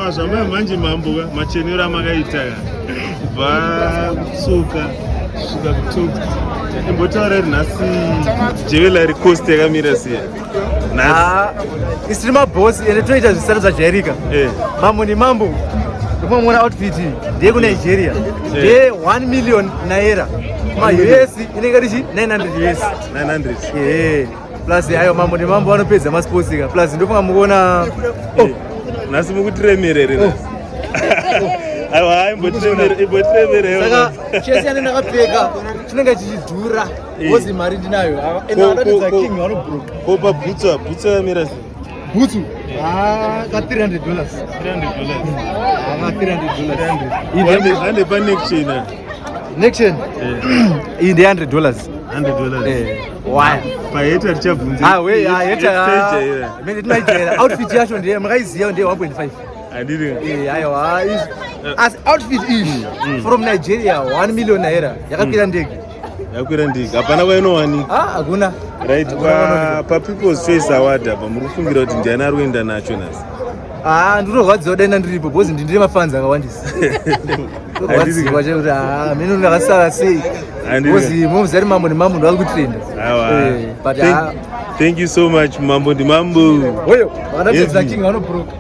Aiwa, zvamai manje mambo ka, machenero amakaita ka, kubva kutsoka kusvika kutop. Imbotaura iri nhasi, jewellery cost yakamira sei nhasi? Ah, isu tiri mabhosi, ende toita zvisati zvajairika. Mambo nemambo, ndopamuona outfit iyi ndeyekuNigeria, ndeye 1 million naira. MaUS inenge richi 900 US. 900. Ehe, plus ayo, mambo nemambo vanopedza masports ka. Plus ndofunga mukuona, oh. Nhasi mukutiremerere nhasi. Aiwa, imbotiremerewo. Saka chese yane ndakapfeka chinenge chichidhura because mari ndinayo. Ende vanoratidza king vanobroka. Ko pabhutsu, bhutsu yakamira sei? Bhutsu ka $300. $300. Ka $300. Ande paneck chain? Neck chain iyi ndeye $100. $100. Waya. Paheta tichabvunza. Ah, we, ah, heta. Heta. Mene tinaijaira. Outfit yacho ndiye makaiziva, ndeye 1.5. Handiri? Aiwa, izvi asi outfit iyi from Nigeria, 1 million naira, yakakwira ndege. Yakwira ndege, hapana kwainowanika. Ah, hakuna. Right. Hakuna kwanowanika. PaPeople's Choice Award apa, muri kufungira kuti ndiani ari kuenda nacho nhasi? Ah, ndinorwadziwa, dai ndandiripo because ndindire mafans akawandisa. Ndorwadziwa chakuti, ah, mene ndakasara sei, because mumuzari mambo nemambo ndo vari kutrenda. Aiwa. But Thank you so much, mambo ndimambo. Oyo vakanatedza Heavy. king vanobroka.